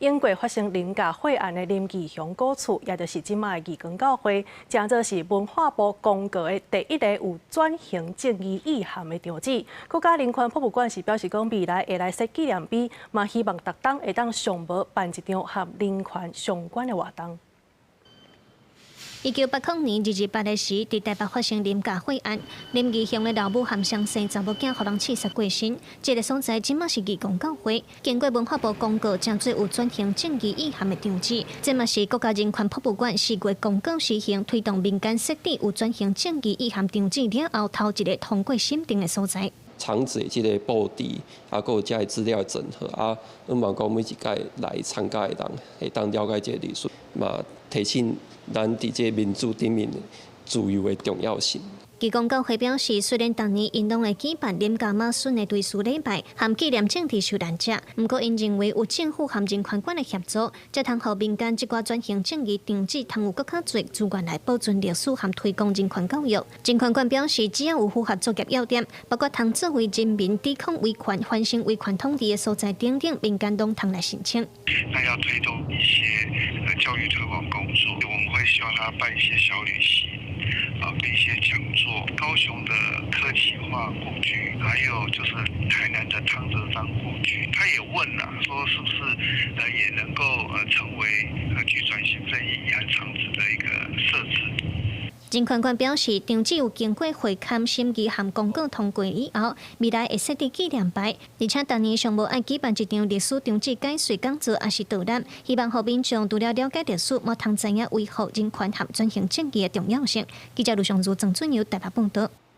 英國發生林家血案的林義雄故厝，也就是這馬的義光教會，成做是文化部公告的第一個有轉型正義意涵的場址。國家人權博物館是表示講，未來會來設紀念碑，嘛希望逐冬會當上無辦一場和人權相關的活動。1980年228日時，佇台北發生林家血案，林義雄的老母和雙生查某囝予人刺殺過身。這个所在這馬是義光教會，經過文化部公告，成做有轉型正義意涵的場址。這嘛是國家人權博物館4月公告施行推動民間設置有轉型正義意涵場址了後，頭一个通過審定的所在。場址的這个布置，啊，閣有遮的資料整合，啊，希望講每一屆來參加的人會當了解這个歷史，嘛提醒咱佇這个民主頂面自由的重要性。義光教會表示，雖然逐年𪜶攏會舉辦林家媽孫的追思禮拜，和紀念政治受難者，毋過𪜶認為有政府和人權館的協助，才通予民間這寡轉型正義場址通有閣較濟資源來保存歷史和推廣人權教育。人權館表示，只要有符合作業要點，包括通作為人民抵抗威權、反省威權統治的所在等等，民間攏通來申請。那要推動一些教育推廣工作，我們會希望他辦一些小旅行，啊，一些講座。高雄的柯企劃故居，還有就是台南的湯澤章故居，他也問了，說是不是也能夠成為具轉型正義意涵場址的一個設置。人權館表示，場址有經過會勘審議和公告通過以後，未來會設置紀念牌，而且逐年上無愛舉辦一場歷史場址解說講座，抑是導覽，希望予民眾除了了解歷史，嘛通知影維護人權和轉型正義的重要性。記者盧尚如、鄭俊友台北報道。